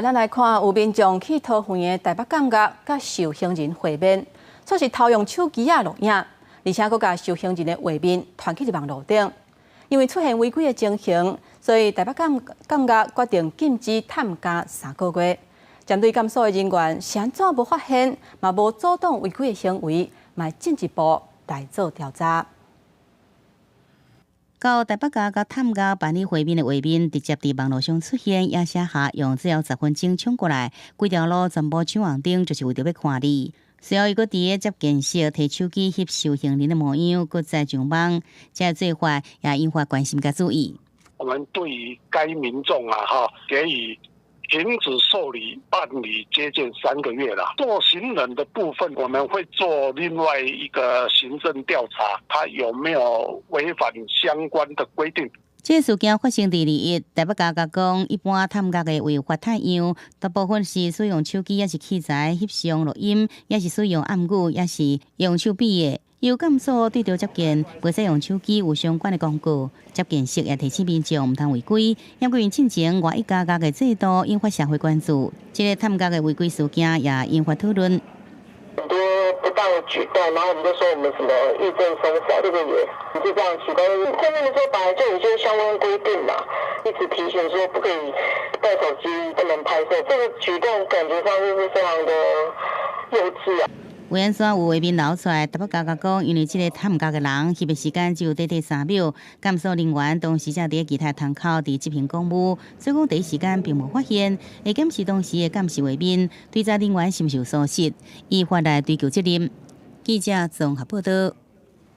咱來看，有民眾去桃園的台北監獄佮受刑人會面，煞是偷用手機仔錄影，而且閣共受刑人的畫面傳去網路頂。因為出現違規的情形，所以台北監獄決定禁止探監3個月。針對監所的人員是按怎無發現，嘛無阻擋違規的行為，嘛進一步來做調查。到台北監獄探監辦理會面的畫面，直接佇網路上出現，也寫下用最後10分鐘衝過來，規條路全部搶紅燈，就是為著欲看你。隨後，伊閣佇咧接見室提手機翕受刑人的模樣，閣再上網，這个做法也引發關心佮注意。我們對於該民眾啊，哈，給予停止受理辦理接見3個月啦。做行人的部分，我們會做另外一個行政調查，他有沒有違反相關的規定。這個事件發生佇21，台北監獄講，一般探監的違法探樣，大部分是使用手機，抑是器材翕相錄音，抑是使用暗語，抑是用手比的。由監所對著接見，袂使用手機有相關的廣告。接見室也提醒民眾毋通違規。毋過因進前外一監獄的制度引發社會關注，這個探監的違規事件也引發討論。很多不當的舉動，然後我們就說我們什麼意見鬆散，這個也就這樣奇怪。後面的時候本來就有些相關規定嘛，一直提醒說不可以帶手機，不能拍攝。這個舉動感覺上就是非常的幼稚啊。為按怎有畫面流出來？台北監獄講，因為這個探監的人翕的時間只有短短3秒，監所人員當時正佇其他窗口佇執行公務，所以講第一時間並無發現。會檢視當時的監視畫面，追查人員是毋是有疏失，依法來追究責任。記者綜合報道。